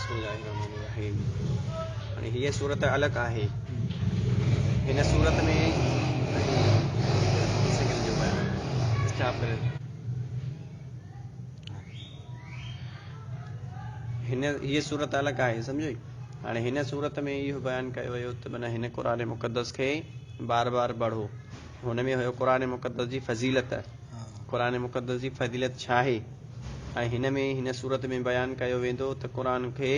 بسم الله الرحمن الرحيم هاڻي هيء سورت علق آهي. هن سورت ۾ هن هيء سورت علق آهي سمجهو هاڻي هن سورت ۾ اهو بيان ڪيو ويو ته معنيٰ هن قرآن مقدس کي بار بار پڙهو. هن ۾ هيو قرآن مقدس جي فضيلت، قرآن مقدس جي فضيلت ڇا آهي ۽ هن ۾ هن سورت ۾ بيان ڪيو ويندو ته قرآن کي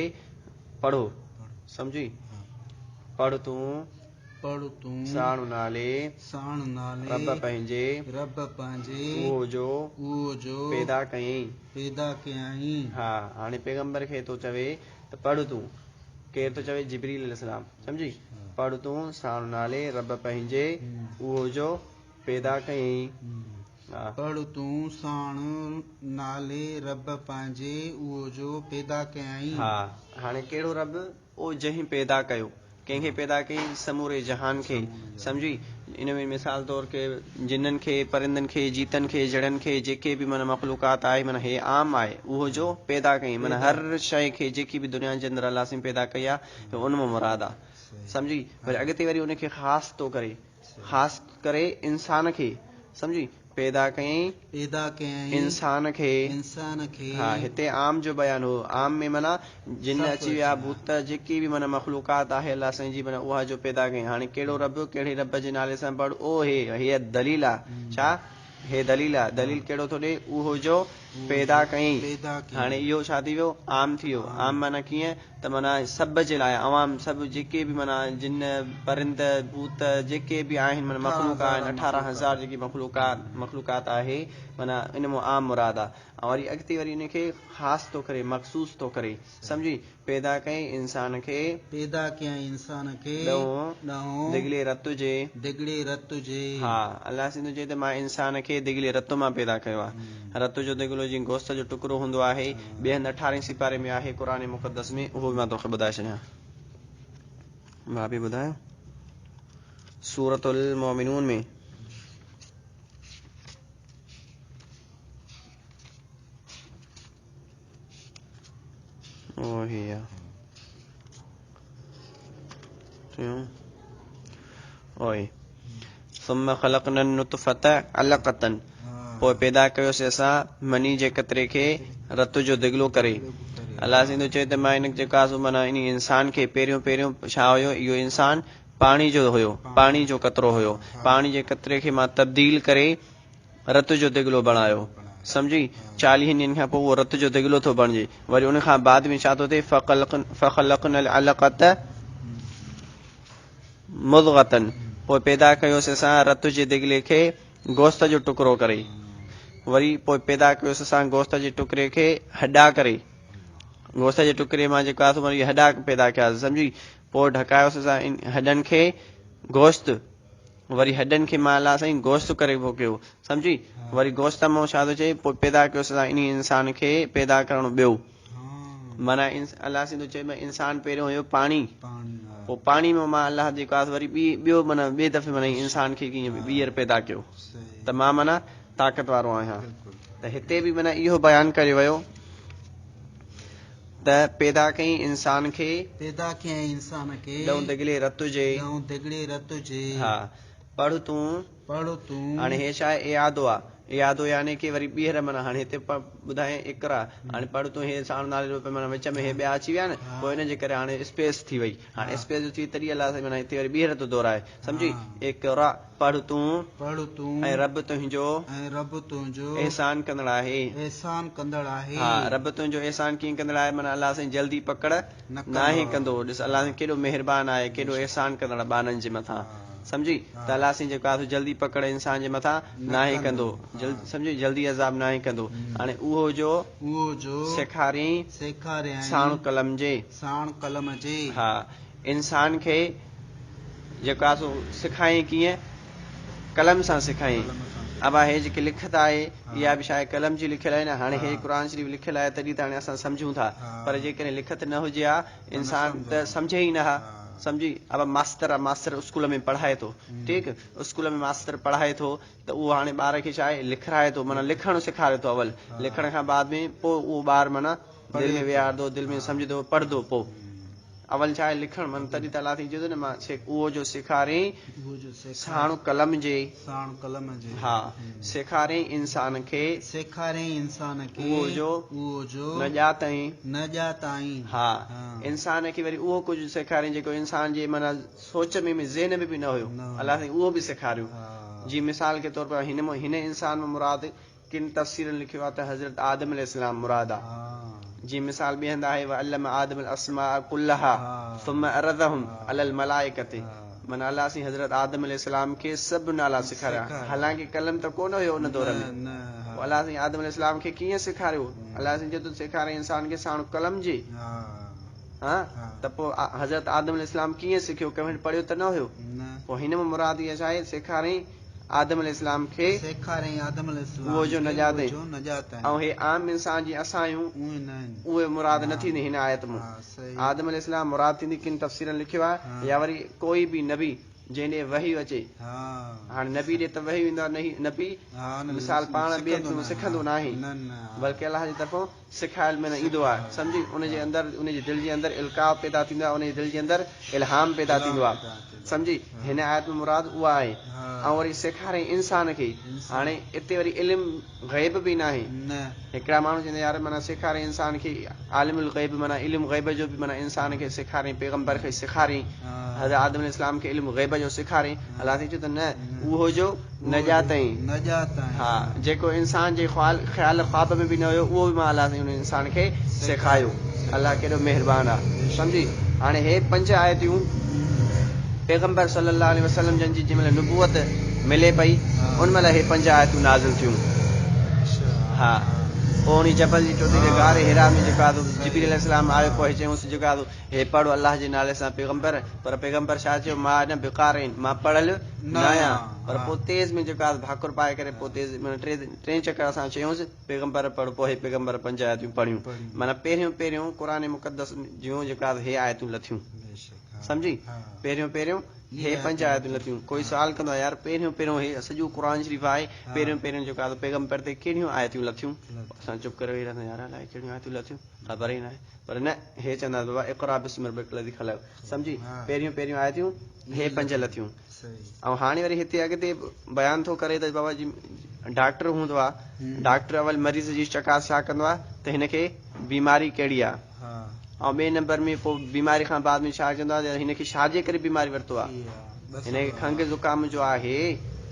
پڙهو سمجهي پڙهه تون پڙهه تون ساڻ نالي ساڻ نالي رب پنهنجي رب پنهنجي اهو جو اهو جو پيدا ڪيائين پيدا ڪيائين. ها هاڻي پيغمبر کي ٿو چوي ته پڙهه تون ڪير ٿو چوي جبريل عليه السلام سمجهي پڙهه تون ساڻ نالي رب پنهنجي اهو جو پيدا ڪيائين. ها. پڙهه تون ساڻ نالي رب پنهنجي اهو جو پيدا ڪيائين. ها هاڻي ڪهڙو رب؟ اهو جنهن پيدا ڪيو. ڪنهن کي پيدا ڪيائين؟ سموري جهان کي. سمجهي؟ ان ۾ مثال طور ڪي جنن کي، پرندن کي، جيتن کي، جڙن کي، جيڪي به معنيٰ مخلوقات آهي معنيٰ هي عام آهي اهو جو پيدا ڪيائين معنيٰ هر شيء کي جيڪي به دنيا جي اندر الله سائين پيدا ڪئي آهي ان مان مراد آهي. سمجهي؟ وري اڳتي وري ان کي خاص ٿو ڪري خاص ڪري انسان کي. سمجهي؟ پيدا ڪيائين. پيدا ڪيائين. انسان کي. انسان کي. ها هتي عام جو بيان هو. عام ۾ معنيٰ جن اچي ويا، ڀوت، جيڪي به معنيٰ مخلوقات آهي الله سائين جي معنيٰ اها جو پيدا ڪيائين. هاڻي ڪهڙو رب، ڪهڙي رب جي نالي سان پڙهه او هي، هيء دليل آ. ڇا؟ هي دليل آ. دليل ڪهڙو ٿو ڏئي؟ اهو جو پيدا ڪيائين. هاڻي اهو ڇا ٿي ويو؟ عام ٿي ويو. عام معنيٰ ڪيئن؟ ته معنيٰ سڀ جي لاء، عوام سڀ جيڪي به معنيٰ جن، پرند، ڀوت جيڪي به آهن معنيٰ مخلوق آهن اٺارهن هزار جيڪي مخلوقات مخلوقات آهي معنيٰ ان مان عام مراد آ ۽ وري اڳتي وري ان کي خاص ٿو ڪري مخصوص ٿو ڪري سمجهي پيدا ڪيائين انسان کي. پيدا ڪيائين انسان کي. ڏهون ڏهون. دڳلي رت جي. دڳڙي رت جي. ها الله سائين ٿو چئي ته مان انسان کي دڳلي رت مان پيدا ڪيو آ. رت جو دڳلو جيئن گوشت جو ٽڪرو هوندو آهي، ٻئي هنڌ اٺارهين سيپاري ۾ آهي قرآن مقدس ۾ اهو به مان توکي ٻڌائي ڇڏيان. ڀاڀي ٻڌايو. سورة المؤمنون ۾. اهو هي آ. ٽيون اوئي ثم خلقنا النطفه علقه پوء پيدا ڪيوسين اسان مني جي قطري کي رت جو دڳلو ڪري. الله سائين ٿو چئي ته مان ان جيڪا سو معنيٰ انهي انسان کي پهريون پهريون ڇا هيو اهو انسان پاڻي جو هيو پاڻي جو قطرو هيو پاڻي جي قطري کي مان تبديل ڪري رت جو دڳلو بڻايو سمجهي چاليهن ڏينهن کان پوء اهو رت جو دڳلو ٿو بڻجي وري ان کان بعد ۾ ڇا ٿو ٿئي فخلقنا العلقة مضغة پوء پيدا ڪيوسين اسان رت جي دڳلي کي گوشت جو ٽڪرو ڪري وري پوء پيدا ڪيوسين اسان گوشت جي ٽڪري کي هڏا ڪري گوشت جي ٽڪري مان جيڪو آهي سو وري هڏا پيدا ڪياسين سمجهي پوء ڍڪايوسين اسان هڏن کي گوشت وري هڏن کي مان الله سائين گوشت ڪري ڦوڪيو سمجهي وري گوشت مان ڇا ٿو چئي پوء پيدا ڪيوس اسان انهي انسان کي پيدا ڪرڻ ٻيو معنيٰ الله سائين ٿو چئي انسان پهريون هيو پاڻي پوء پاڻي مان مان الله جيڪو آهي وري ٻي ٻيو معنيٰ ٻئي دفعي معنيٰ انسان کي ڪيئن ٻيهر پيدا ڪيو ته مان معنيٰ طاقت وارو آهيان ته هتي به معنيٰ اهو بيان ڪري ويو ته پيدا ڪيائين انسان کي. پيدا ڪيائين انسان کي. ڏئون دڳلي رت جي. ڏئون دڳلي رت جي. ها پڙهه تون. پڙهه تون. هاڻي هي ڇا آهي اعادو آ. اعادو يعني ڪي وري ٻيهر معنيٰ هاڻي هتي ٻڌايائين اقرا هاڻي پڙهه تون هي ساڻ نالي روپ معنيٰ وچ ۾ هي ٻيا اچي ويا نه پوء ان جي ڪري هاڻي اسپيس ٿي وئي هاڻي اسپيس جو ٿي تڏهن الله سائين معنيٰ هتي وري ٻيهر ٿو دهرائي سمجهي اقرا پڙهه تون. پڙهه تون. ۽ رب تنهنجو. ۽ رب تنهنجو. احسان ڪندڙ آهي. احسان ڪندڙ آهي. ها رب تنهنجو احسان ڪيئن ڪندڙ آهي معنيٰ الله سائين جلدي پڪڙ ناهي ڪندو ڏس الله سائين ڪيڏو مهربان آهي ڪيڏو احسان ڪندڙ آهي ٻانهن جي مٿان سمجهي ته الله سائين جيڪو آهي سو جلدي پڪڙ انسان جي مٿان ناهي ڪندو سمجهي جلدي عذاب ناهي ڪندو هاڻي اهو جو. اهو جو. سيکاريائين. سيکاريائين. ساڻ قلم جي. ساڻ قلم جي. ها انسان کي جيڪو آهي سو سکائين ڪيئن؟ قلم سان سکائين. ابا هي جيڪي لکت آهي اها به شايد قلم جي لکيل آهي نه هاڻي هي قرآن شريف لکيل آهي تڏهن ته هاڻي اسان سمجهون ٿا پر جيڪڏهن لکت نه هجي ها انسان ته سمجهي ئي نه ها سمجهي ابا ماستر آهي ماستر اسڪول ۾ پڙهائي ٿو ٺيڪ اسڪول ۾ ماستر پڙهائي ٿو ته اهو هاڻي ٻار کي ڇا آهي لکرائي ٿو معنيٰ لکڻ سيکاري ٿو اول لکڻ کان بعد ۾ پوء اهو ٻار معنيٰ دل ۾ ويهارندو، دل ۾ سمجهندو، پڙهندو پوء اول ڇا آهي لکڻ من تڏهن ته الله سائين چيو ٿو نه مان اهو جو سيکارين ساڻ قلم جي ساڻ قلم جي ها سيکارين انسان کي سيکارين انسان کي اهو جو اهو جو نه ڄاتائين نه ڄاتائين ها انسان کي وري اهو ڪجهه سيکارين جيڪو انسان جي معنيٰ سوچ ۾ ۾ ذهن ۾ به نه هيو الله سائين اهو به سيکاريو جي مثال ڪي طور پر هن هن انسان مان مراد ڪن تفسيرن لکيو آهي ته حضرت آدم عليه السلام مراد آهي. جيئن مثال ٻئي هنڌ آهي وعلم آدم الاسماء ڪلها ثم عرضهم علي الملائڪة معنيٰ الله سائين حضرت آدم عليه السلام کي سڀ نالا سيکاريا حالانڪه قلم ته ڪونه هيو ان دور ۾ پوء الله سائين آدم عليه السلام کي ڪيئن سيکاريو الله سائين چيو ته سيکاريائين انسان کي ساڻ قلم جي ها ته پوء حضرت آدم عليه السلام ڪيئن سکيو ڪنهن وٽ پڙهيو ته نه هيو پوء هن مان مراد اها ڇا آهي سيکاريائين آدم عليه السلام کي سيکاريائين آدم عليه السلام اهو جو کي نه اهو ڄاتائين جو نه ڄاتائين. ۽ هي عام انسان جيئن اسان آهيون اهي نه آهن. اهي مراد نه ٿيندي هن آيت مان ها صحيح. آدم عليه السلام مراد ٿيندي ڪن تفسيرن لکيو آهي ها. يا وري ڪوئي به نبي جنهن ڏي وحي اچي ها هاڻي نبي ڏي ته وحي ايندو آهي نبي ها نه مثال پاڻ ٻئي سکندو تون ناهي سکندو ها ناهي نه نه ها بلڪه الله جي طرفون سکايل معنيٰ ايندو آهي سکايل سمجهي ان جي ها اندر ان جي دل جي اندر القاء پيدا ٿيندو آهي ان جي دل جي اندر الهام پيدا الهام ٿيندو آهي پيدا ٿيندو سمجهي آهي هن ها آيت ۾ مراد اها آهي ها ۽ وري سيکارين انسان کي انسان هاڻي اتي وري علم غيب به ناهي نه هڪڙا ماڻهو چوندا يار معنيٰ سيکارين انسان کي عالم الغيب معنيٰ علم غيب جو به معنيٰ انسان کي سيکارين پيغمبر کي سيکارين ها حضرت آدم عليه السلام کي علم غيب جو سيکارين ها الله سائين چيو ته نه نه اهو جو نه اهو جو ڄاتائين نه ڄاتائين ها جيڪو انسان جي خيال خيال خواب ۾ به نه هيو اهو به مان الله سائين ان انسان کي سيکايو سيکاريو الله سيکاريو ڪيڏو مهربان آ بيشڪ سمجهي هاڻي هي پنج آيتيون پيغمبر صلي الله عليه وسلم جن جي جنهن مهل نبوت ملي پئي ها ان مهل هي پنج آيتون نازل ٿيون اڇا ها ها پوء انهي جبل جي چوٽي تي ها غار حرا ۾ جيڪو آ سو صحيح جبريل عليه السلام آيو ها پوء چيائونس جيڪو آ سو هي پڙهه الله جي نالي سان پيغمبر پر پيغمبر ڇا چيو مان نه بقارئ مان پڙهيل نه نه آهيان آهيان پر ها پوء تيز ۾ جيڪو آهي ڀاڪر پائي ڪري پوء ها تيز معنيٰ ٽي ٽئين چڪر اسان چيونس پيغمبر پڙهه پوء هي پيغمبر پنج آيتون پڙهيون پڙهيون معنيٰ پهريون پهريون قرآن مقدس جون جيڪو آهي هي آيتون لٿيون بيشڪ ها سمجهي ها پهريون پهريون اهي هي پنج آيتون آيتون لٿيون لٿيون ڪوئي ها سوال ڪندو آهي يار پهريون پهريون هي سڄو قرآن شريف آهي ها پهريون پهريون جيڪو آهي پيغمبر تي ڪهڙيون آيتون لٿيون لٿيون اسان چپ ڪري ويهي رهندا يار الائي ڪهڙيون آيتون لٿيون خبر ئي ناهي پر نه هي چوندا آهن بابا اقرا بسم ربک الذي خلق سمجهي پهريون پهريون آيتون هي پنج لٿيون ۽ هاڻي وري هتي اڳتي بيان ٿو ڪري ته بابا جي ڊاڪٽر هوندو آهي ڊاڪٽر اول مريض جي چڪاس ڇا ڪندو آهي ته هن کي بيماري ڪهڙي آهي ۽ ٻئي نمبر ۾ پوء بيماري کان بعد ۾ ڇا چوندو آهي ته هن کي ڇا جي ڪري بيماري ورتو آهي هن کي کنگهه زڪام جو آهي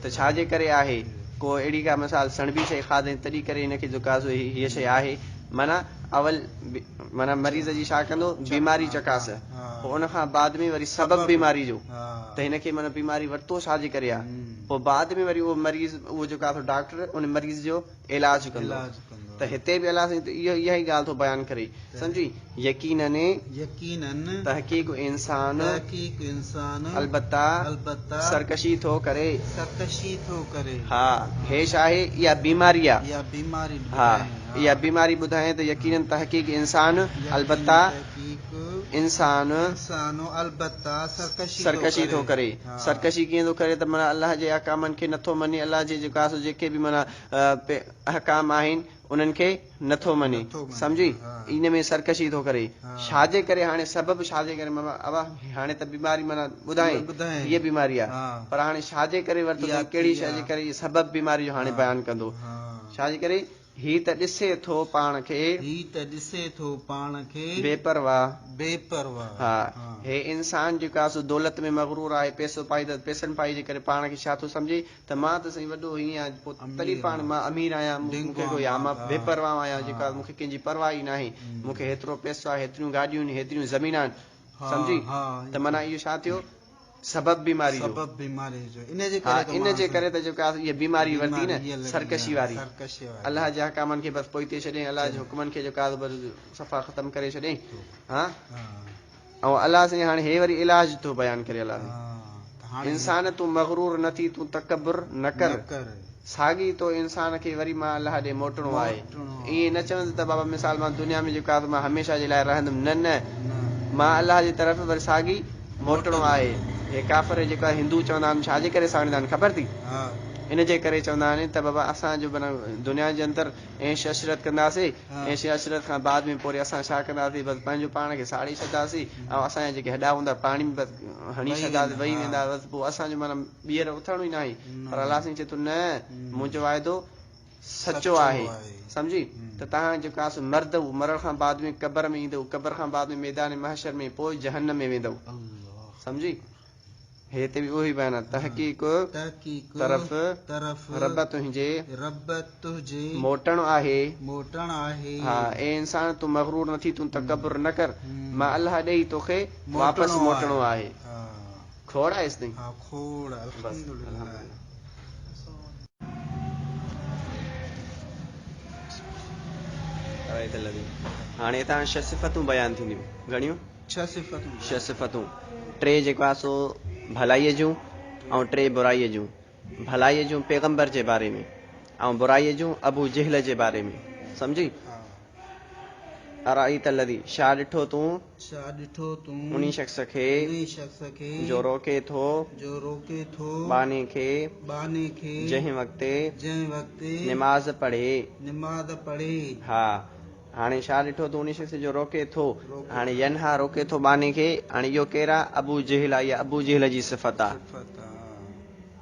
ته ڇا جي ڪري آهي ڪو اهڙي ڪا مثال سڻڀي شيء کاڌائين تڏهن ڪري هن کي زڪام هيء شيء آهي معنيٰ اول معنيٰ مريض جي ڇا ڪندو بيماري چڪاس پوء ان کان بعد ۾ وري سبب بيماري جو ته هن کي معنيٰ بيماري ورتو ڇا جي ڪري آ پوء بعد ۾ وري اهو مريض اهو جيڪو آ سو ڊاڪٽر ان مريض جو علاج ڪندو ته هتي به الله سائين اهو اها ئي ڳالهه ٿو بيان ڪري سمجهي يقينن يقينن تحقيق انسان تحقيق انسان البته البته سرڪشي ٿو ڪري سرڪشي ٿو ڪري ها هي ڇا آهي اها بيماري آ اها بيماري ها ٻڌائين اها ها بيماري ٻڌائين ته يقينن تحقيق انسان يقينن البته تحقيق انسان انسان البته سرڪشي ٿو سرڪشي ٿو ڪري ڪري ها سرڪشي ڪيئن ٿو ڪري ته معنيٰ الله جي احڪامن کي نٿو مڃي الله جي جيڪو آهي سو جيڪي به معنيٰ احڪام آهن انهن کي نٿو مڃي نٿو مڃي سمجهي ها ان ۾ سرڪشي ٿو ڪري ها ڇا جي ڪري هاڻي سبب ڇا جي ڪري ماما ابا هاڻي ته بيماري معنيٰ ٻڌائين ٻڌائين هيء بيماري آ ها پر هاڻي ڇا جي ڪري ورتو اها اٿئي ڪهڙي ٿي شيء آ جي ڪري سبب بيماري جو هاڻي ها بيان ڪندو ها ڇا جي ڪري هي ته ڏسي ٿو پاڻ کي. هي ته ڏسي ٿو پاڻ کي. بي پرواهه. بي پرواهه. ها ها. هي انسان جيڪو آهي سو دولت ۾ مغرور آهي پئسو پائي ته پئسن پائي جي ڪري پاڻ کي ڇا ٿو سمجهي ته مان ته سائين وڏو هيئن آهيان پوء تڏهن امير پاڻ آهيان مان امير آهيان مون ڊنگو کي ڪوئي آهيان مان ها بي پرواهه آهيان جيڪو ها آهي مون کي ڪنهن جي پرواهه ئي ناهي مون کي هيترو پئسو آهي هيتريون گاڏيون آهن هيتريون زمين آهن ها سمجهي ها ته معنيٰ اهو ڇا ٿيو سبب بيماري جو سبب بيماري جو ان جي ها ڪري ته ان مان جي ڪري ته جيڪا اها بيماري ورتي بيماري نه هيء لڳي سرڪشي آ واري سرڪشي واري الله جي احڪامن کي بس پوئتي ڇڏين الله جي چئي حڪمن کي جيڪا بس صفا ختم ڪري ڇڏين ٿو ها ها ۽ الله سائين هاڻي هي وري علاج ٿو بيان ڪري الله سائين ها ته هاڻي انسان تون مغرور نه ٿي تون تڪبر نه ڪر نه ڪر ساڳي تو انسان کي وري مان الله ڏي موٽڻو آهي موٽڻو ائين نه آهي چوندس ته بابا مثال مان دنيا ۾ جيڪو آهي مان هميشه جي لاء رهندم نه نه نه مان الله جي طرف وري ساڳي موٽڻو موٽڻو آهي. هي ڪافر جيڪا هندو چوندا آهن ڇا جي ڪري ساڙيندا آهن خبر ٿي؟ ها. ان جي ڪري چوندا آهن ته بابا اسان جو معنيٰ دنيا جي اندر عيش عشرت ڪنداسي عيش عشرت کان بعد ۾ پوء اسان ڇا ڪنداسي بس پنهنجو پاڻ کي ساڙي ڇڏنداسي ۽ اسان جا جيڪي هڏا هوندا پاڻي ۾ بس هڻي ڇڏنداسي وهي ويندا بس پوء اسان جو معنيٰ ٻيهر اٿڻو ئي ناهي پر الله سائين چئي ٿو نه منهنجو واعدو سچو آهي سمجهي ته توهان جيڪو آهي سو مردؤ مرڻ کان بعد ۾ قبر ۾ ايندؤ قبر کان بعد ۾ ميدان محشر ۾ پوء جهنم ۾ ويندؤ سمجهي هتي به اهو ئي بيان آهي تحقيق طرف رب تنهنجي موٽڻ آهي ها اي انسان تون مغرور نه ٿي تون تڪبر نه ڪر مان الله ڏي ئي توکي واپس موٽڻو آهي کوڙ آهي اس تائين بس الحمدلله. هاڻي هتان ڇهه صفتون بيان ٿينديون. گهڻيون؟ ڇهه صفتون. ٽي جيڪو آهي سو ڀلائيء جون ۽ ٽي برائيء جون. ڀلائيء جون پيغمبر جي باري ۾ ۽ برائيء جون ابو جهل جي باري ۾. سمجهي؟ ارائيت الذي، ڇا ڏٺو تون؟ ڇا ڏٺو تون؟ انهي شخص کي. انهي شخص کي. جو روڪي ٿو. جو روڪي ٿو. ٻانهي کي. ٻانهي کي. جنهن وقت. جنهن وقت. نماز پڙهي. نماز پڙهي. ها، هاڻي ڇا ڏٺو تون انهي شخص جو روڪي ٿو. هاڻي ينها روڪي ٿو ٻانهي کي. هاڻي اهو ڪير آ؟ ابو جهل آ، اها ابو جهل جي صفت آ. صفت آ.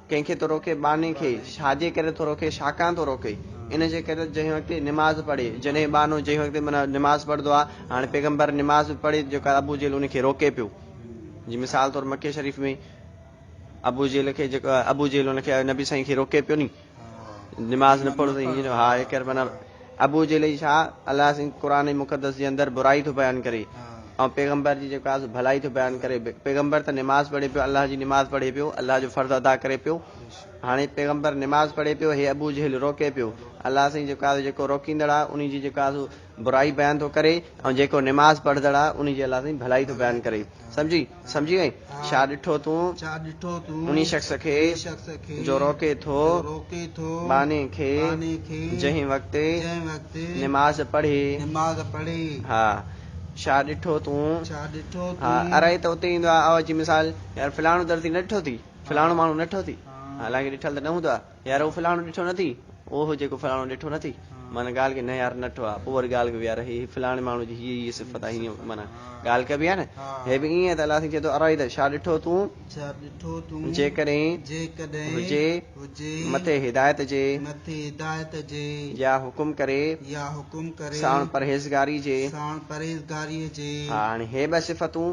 ڪنهن کي ٿو روڪي؟ ٻانهي کي. ڇا جي ڪري ٿو روڪي؟ ڇاڪاڻ ٿو روڪي؟ ان جي ڪري ته جنهن وقت نماز پڙهي، جڏهن ٻانهو جنهن وقت معنيٰ نماز پڙهندو آهي، هاڻي پيغمبر نماز به پڙهي جيڪو ابو جهل ان کي روڪي پيو. جي مثال طور مڪي شريف ۾ ابو جهل کي جيڪو ابو جهل ان کي نبي سائين کي روڪي پيو ني نماز نه پڙهو ته هيئن ها هيڪر معنيٰ ابو جهل جي ڇا الله سائين قرآن مقدس جي اندر برائي ٿو بيان ڪري ۽ پيغمبر جي جيڪو آهي سو ڀلائي ٿو بيان ڪري. پيغمبر ته نماز پڙهي پيو، الله جي نماز پڙهي پيو، الله جو فرض ادا ڪري پيو. هاڻي پيغمبر نماز پڙهي پيو، هي ابو جهل روڪي پيو. الله سائين جيڪو آهي سو جيڪو روڪيندڙ آهي انهي جي جيڪو آهي سو برائي بيان ٿو ڪري ۽ جيڪو نماز پڙهندڙ آهي انهي جي الله سائين ڀلائي ٿو بيان ڪري. سمجهي؟ سمجهي وئين؟ ڇا ڏٺو تون انهي شخص کي جو روڪي ٿو ٻانهي کي جنهن وقت نماز پڙهي؟ ها ڇا ڏٺو تون؟ ها ارائي ته اتي ايندو آهي آواز جي مثال يار فلاڻو درزي نه ڏٺو ٿي؟ فلاڻو ماڻهو نه ڏٺو ٿي؟ حالانڪه ڏٺل ته نه هوندو آهي. يار هو فلاڻو ڏٺو نه ٿي؟ اوهو جيڪو فلاڻو ڏٺو نه ٿي؟ معنيٰ ڳالهه ڪئي نه يار نه ڏٺو آ. پوء وري ڳالهه ڪبي يار هي فلاڻي ماڻهو جي هيء هيء صفت آ هيئن معنيٰ ڳالهه ڪبي آ نه. هي به ائين ته الله سائين چئي ٿو ارائيت ڇا ڏٺو تون؟ جيڪڏهن هجي مٿي هدايت جي يا حڪم ڪري ساڻ پرهيزگاري جي. ها هاڻي هي ٻه صفتون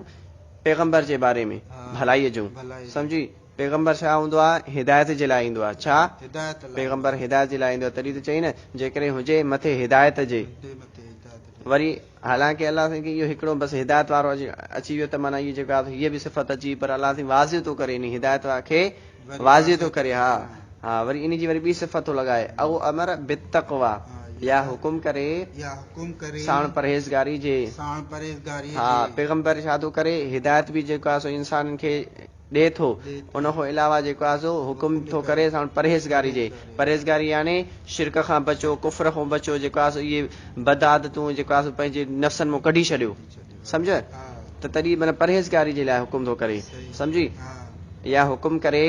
پيغمبر جي باري ۾ ڀلائيء جون سمجهي. پيغمبر ڇا هوندو آهي؟ هدايت جي لاء ايندو آهي. ڇا؟ پيغمبر هدايت جي لاء ايندو آهي. تڏهن ته چئي نه، جيڪڏهن هجي مٿي هدايت جي. وري حالانڪه الله سائين کي اهو هڪڙو بس هدايت وارو اچي ويو ته معنيٰ اهو جيڪو آهي هيء به صفت اچي پر الله سائين واضح ٿو ڪري انهي هدايت کي واضح ٿو ڪري ها ها وري انهي جي وري ٻي صفت ٿو لڳائي او امر بالتقويٰ يا حڪم ڪري ساڻ پرهيزگاري جي ها پيغمبر ڇا ٿو ڪري هدايت به جيڪو آهي سو انسانن کي ڏئي ٿو، ان کان علاوه جيڪو آهي سو حڪم ٿو ڪري ساڻ پرهيزگاري جي، پرهيزگاري يعني شرڪ کان بچو، ڪفر کان بچو، جيڪو آهي سو اهي بد عادتون جيڪو آهي سو پنهنجي نفسن مان ڪڍي ڇڏيو، سمجهه ته تڏهن معنيٰ پرهيزگاري جي لاء حڪم ٿو ڪري، سمجهي يا حڪم ڪري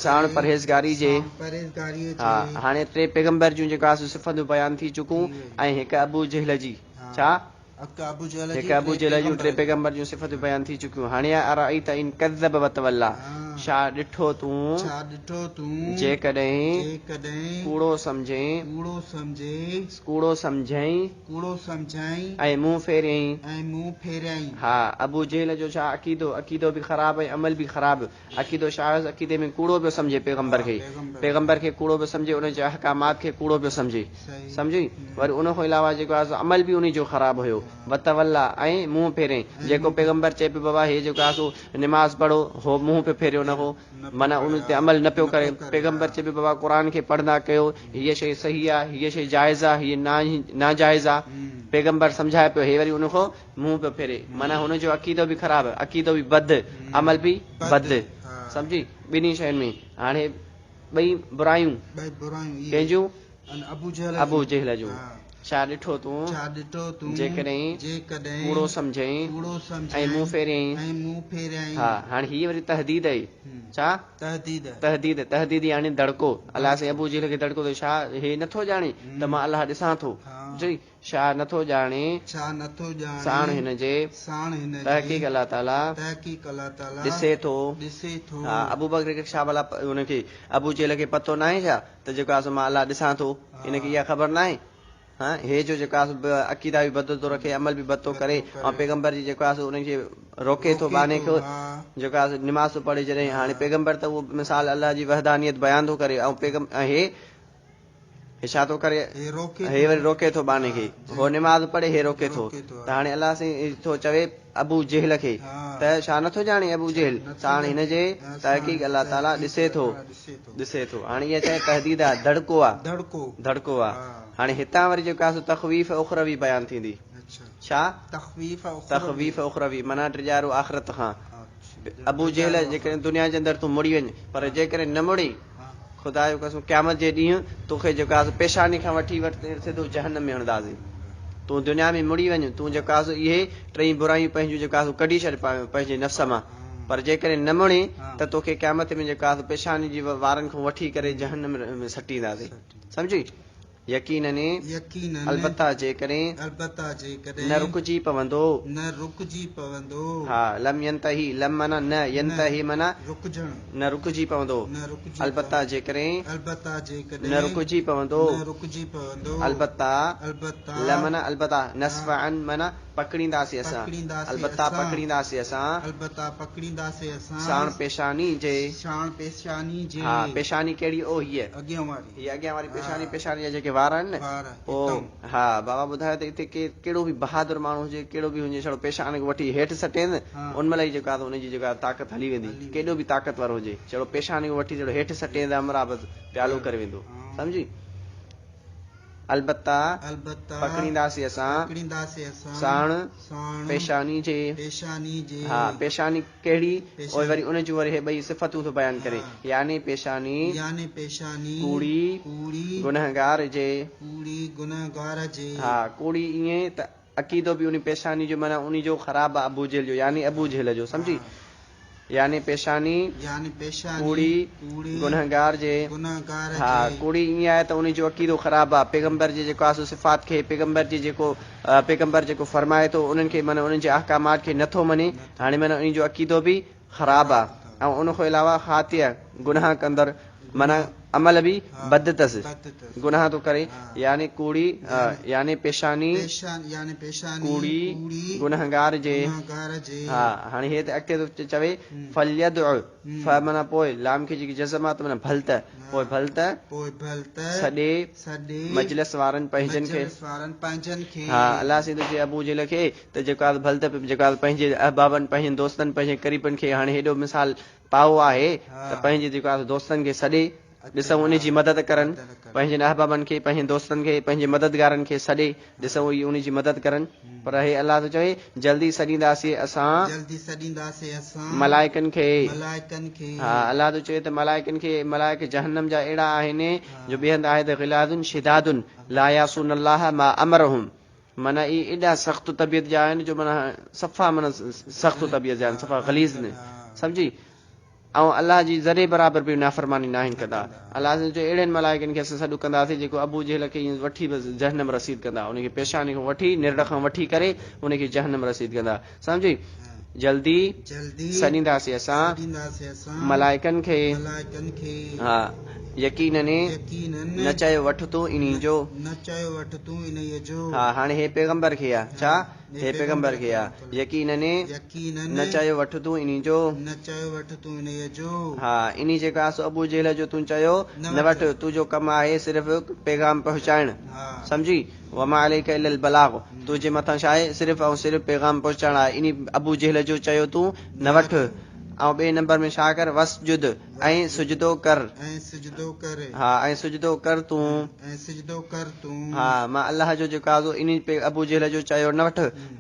ساڻ پرهيزگاري جي. ها هاڻي ٽي پيغمبر جون جيڪو آهي سو صفتون بيان ٿي چڪون ۽ هڪ ابو جهل جي، ڇا؟ هڪ ابو جهل جون ٽي پيغمبر جون صفتون بيان ٿي چڪيون. هاڻي آهي ارائيت ان ڪذب وتوليٰ ڇا ڏٺو تون جيڪڏهن ڪوڙو سمجهين ڪوڙو سمجهئين ۽ منهن ڦيريائين. ها ابو جهل جو ڇا عقيدو عقيدو به خراب ۽ عمل به خراب. عقيدو ڇا هيس عقيدي ۾ ڪوڙو پيو سمجهي پيغمبر کي پيغمبر کي ڪوڙو پيو سمجهي ان جي احڪامات کي ڪوڙو پيو سمجهي سمجهي وري ان کان علاوه جيڪو آهي سو عمل به انهي جو خراب هيو وتوليٰ ۽ منهن ڦيرين جيڪو پيغمبر چئي پيو بابا هي جيڪو آهي سو نماز پڙهو هو منهن پيو ڦيري ان کان معنيٰ ان تي عمل نه پيو ڪري پيغمبر چئي پيو بابا قرآن کي پڙهندا ڪيو هيء شيء صحيح آهي هيء شيء جائز آهي هيء ناجائز آهي پيغمبر سمجهائي پيو هي وري ان کان منهن پيو ڦيري معنيٰ هن جو عقيدو به خراب، عقيدو به بد، عمل به بد، سمجهي ٻنهي شين ۾ هاڻي ٻئي برايون ڪنهن جون؟ ابو جهل جون. ڇا ڏٺو تون؟ ڇا ڏٺو تون؟ جيڪڏهن جيڪڏهن ڪوڙو سمجهئين ڪوڙو ۽ سمجهئين منهن ڦيريائين. ۽ منهن ڦيريائين. ها هاڻي هيء وري تهديد آئي. ڇا؟ تهديد. تهديد، تهديد يعني دڙڪو. الله سائين ابو جهل کي دڙڪو ٿو ڇا هي نٿو ڄاڻي ته مان الله ڏسان ٿو. جي ڇا نٿو ڄاڻي؟ ڇا نٿو ڄاڻي؟ ساڻ هن جي. ساڻ هن جي. تحقيق الله تعاليٰ. تحقيق الله تعاليٰ. ڏسي ٿو. ڏسي ٿو. ها ابوبڪر کي ڇا ڀلا ان کي ابو جهل کي پتو ناهي ڇا ته جيڪو آهي سو مان الله ڏسان ٿو. ان کي اها خبر ناهي؟ ها هي جو جيڪو آهي سو عقيدا به بد ٿو رکي عمل به بد ٿو ڪري ۽ پيغمبر جي جيڪو آهي سو ان کي روڪي ٿو ٻانهي کي جيڪو آهي سو نماز ٿو پڙهي جڏهن هاڻي پيغمبر ته اهو مثال الله جي وحدانيت بيان ٿو ڪري ۽ پيغم ۽ هي هي ڇا ٿو ڪري هي وري روڪي ٿو ٻانهي کي هو نماز پڙهي هي روڪي ٿو ته هاڻي الله سائين ٿو چوي ابو جهل کي ته ڇا نٿو ڄاڻي ابو جهل ساڻ هن جي تحقيق الله تعالي ڏسي ٿو ڏسي ٿو هاڻي اها چاهي تهديد آ دڙڪو آ دڙڪو دڙڪو آ هاڻي هتان وري جيڪو آ سو تخويف اخروي بيان ٿيندي ڇا تخويف اخروي تخويف اخروي معنيٰ ڊيڄارو آخرت کان ابو جهل جيڪڏهن دنيا جي اندر تون مڙي وڃ پر جيڪڏهن نه مڙي خدا جو قسم قيامت جي ڏينهن توکي جيڪو آ سو پيشاني کان وٺي وٺ سڌو جهنم ۾ هڻنداسين تون دنيا ۾ مڙي وڃ تون جيڪو آ سو اهي ٽئي برايون پنهنجون جيڪو آ سو ڪڍي ڇڏ پنهنجي نفس مان پر جيڪڏهن نه مڙين ته توکي قيامت ۾ جيڪو آ سو پيشاني جي وارن کان وٺي ڪري جهنم ۾ سٽينداسين. سمجهي؟ يقيناً يقيناً البته جيڪڏهن البته جيڪڏهن نه رڪجي پوندو. نه رڪجي پوندو. ها لم ينتهي لم معنيٰ نه ينتهي معنيٰ رڪجڻ نه رڪجي پوندو. نه رڪجي البته جيڪڏهن البته جيڪڏهن نه رڪجي پوندو. نه رڪجي پوندو. البته البته لم معنيٰ البته نسفعاً معنيٰ پڪڙينداسين اسان. پڪڙينداسين البته اسان. پڪڙينداسين اسان. البته پڪڙينداسين اسان. ساڻ پيشاني جي. ساڻ پيشاني جي. ها پيشاني ڪهڙي او هيء. اڳيان واري. هيء اڳيان واري پيشاني پيشاني جا جيڪي وار آهن نه. وار پوء هتئون. ها بابا ٻڌايو ته اتي ڪي ڪهڙو به بهادر ماڻهو هجي ڪهڙو به هجي ڇڙو پيشاني کي وٺي هيٺ سٽين ان مهل ئي جيڪو آهي ان جي جيڪا طاقت هلي ويندي ڪيڏو به طاقتور هجي ڇڙو پيشاني کي وٺي ڇڙو هيٺ سٽين ته همراهه بس پيالو ڪري ويندو سمجهي. البته البته پڪڙينداسين اسان پڪڙينداسين اسان ساڻ ساڻ پيشاني جي پيشاني جي ها پيشاني ڪهڙي پيشاني وري ان جون وري هي ٻئي صفتون ٿو بيان ڪري يعني پيشاني يعني پيشاني ڪوڙي ڪوڙي گنهگار جي ڪوڙي گنهگار جي ها ڪوڙي ائين ته عقيدو به ان پيشاني جو معنيٰ انهي جو خراب آ ابو جهل جو يعني ابو جهل جو سمجهي يعني پيشاني يعني پيشاني ڪوڙي ڪوڙي گنهگار جي گنهگار ها جي ڪوڙي ائين آهي ته انهي جو عقيدو خراب آ پيغمبر جي جيڪو آ سو صفات کي پيغمبر جي جيڪو پيغمبر جيڪو فرمائي ٿو انهن کي معنيٰ انهن جي احڪامات کي نٿو مڃي هاڻي معنيٰ انهي جو عقيدو به خراب آ ۽ ان کان علاوه خاطئ گناهه ڪندڙ معنيٰ عمل به بد اٿس گناهه ٿو ڪري يعني ڪوڙي يعني پيشاني ڪوڙي گنهگار جي ها هاڻي هي ته اڳتي ٿو چوي فليدع ف معنيٰ پوء لام کي جيڪي جزم آ ته معنيٰ ڀل ته پوء ڀل ته سڏي مجلس وارن پنهنجن کي ها الله سائين ٿو چئي ابو جهل کي ته جيڪو آ ڀل ته جيڪو آ پنهنجي احبابن پنهنجن دوستن پنهنجي قريبن کي هاڻي هيڏو مثال پائو آهي ته پنهنجي جيڪو آهي دوستن کي سڏي ڏسون انهي جي مدد ڪرن پنهنجن احبابن کي پنهنجن دوستن کي پنهنجي مددگارن کي سڏي ڏسون اهي انهي جي مدد ڪرن پر هي الله ٿو چوي جلدي سڏينداسين اسان جلدي سڏينداسين اسان ملائڪن کي ملائڪن کي ها الله ٿو چوي ته ملائڪن کي ملائڪ جهنم جا اهڙا آهن جو ٻئي هنڌ آهي ته غلاظ شداد لا يعصون الله ما امرهم معنيٰ اهي ايڏا سخت طبيعت جا آهن جو معنيٰ صفا معنيٰ سخت طبيعت جا آهن صفا غليظ نه سمجهي ۽ الله جي ذري برابر به نافرماني ناهن ڪندا الله سائين چيو اهڙن ملائڪن کي اسان سڏ ڪنداسين جيڪو ابو جهل کي ائين وٺي بس جهنم رسيد ڪندا ان کي پيشاني کان وٺي نرڙ کان وٺي ڪري ان کي جهنم رسيد ڪندا سمجهي جلدي جلدي سڏينداسين اسان سڏينداسين اسان ملائڪن کي ملائڪن کي ها يقينن يقينن نه چيو وٺ تون انهي جو نه چيو وٺ تون انهيء جو ها هاڻي هي پيغمبر کي آ ڇا هي پيغمبر کي آ يقينن يقينن نه چيو وٺ تون انهي جو نه چيو وٺ تون انهيء جو ها انهي جيڪو آ سو ابو جهل جو تون چيو نه وٺ تنهنجو ڪم آهي صرف پيغام پهچائڻ سمجهي وما عليک الا البلاغ تنهنجي مٿان ڇا آهي صرف ۽ صرف پيغام پهچائڻ آهي انهي ابو جهل جو چيو تون نه وٺ ۽ ٻئي نمبر ۾ ڇا ڪر واسجد ۽ سجدو ڪر. ۽ سجدو ڪر. ها ۽ سجدو ڪر تون. ۽ سجدو ڪر تون. ها مان الله جو جيڪو آزو انهي پي ابو جهل جو چيو نه وٺ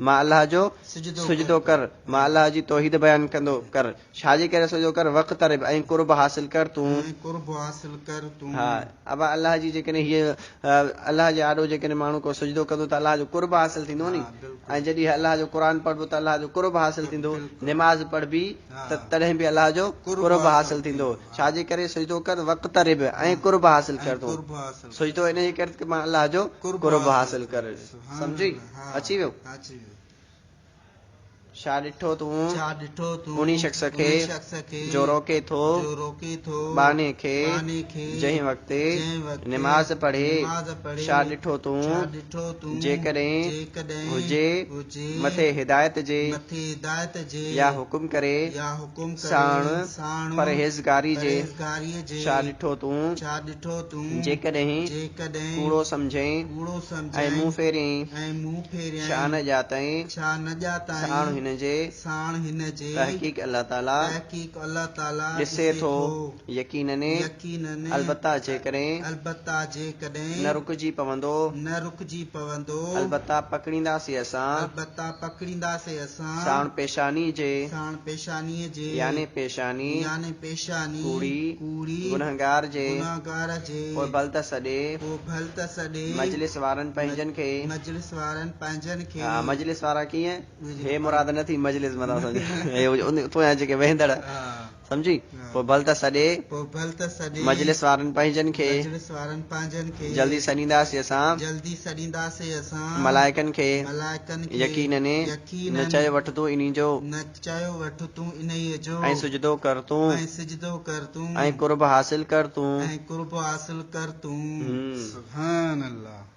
مان الله جو سجدو ڪر مان الله جي توحيد بيان ڪندو ڪر ڇا جي ڪري سجدو ڪر واقترب ۽ قرب حاصل ڪر تون. ۽ قرب حاصل ڪر تون. ها ابا الله جي جيڪڏهن هيء الله جي آڏو جيڪڏهن ماڻهو ڪو سجدو ڪندو ته الله جو قرب حاصل ٿيندو ني ۽ جڏهن الله جو قرآن پڙهبو ته الله جو قرب حاصل ٿيندو، نماز پڙهبي ته تڏهن به الله جو قرب حاصل ٿيندو، ڇا جي ڪري سجدو ڪر واقترب ۽ قرب حاصل ڪر تون سجدو انهيء ڪري ته مان الله جو قرب حاصل ڪر سمجهي اچي ويو. ڇا ڏٺو تون انهي شخص کي جو روڪي ٿو ٻانهي کي جنهن وقت نماز پڙهي ڇا ڏٺو تون جيڪڏهن هجي مٿي هدايت جي يا حڪم ڪري ساڻ پرهيزگاري جي ڇا ڏٺو تون جيڪڏهن ڪوڙو سمجهين ۽ منهن ڦيرين ڇا نه ڄاتئين ساڻ هن جي تحقيق الله تعاليٰ ڏسي ٿو يقيناً البته جيڪڏهن نه رڪجي پوندو البته پڪڙينداسين اسان ساڻ پيشاني جي يعني پيشاني ڪوڙي گنهگار جي پوء ڀل ته سڏي مجلس وارن پنهنجن کي. ها مجلس وارا ڪيئن؟ هي مراد نه ٿي مجلس متان سمجهه هي پويان جيڪي ويهندڙ سمجهي پوء ڀل ته سڏي مجلس وارن پنهنجن کي جلدي سڏينداسين اسان ملائڪن کي يقيناً نه چيو وٺ تون انهي جو ۽ سجدو ڪر تون ۽ قرب حاصل ڪر تون. سبحان الله.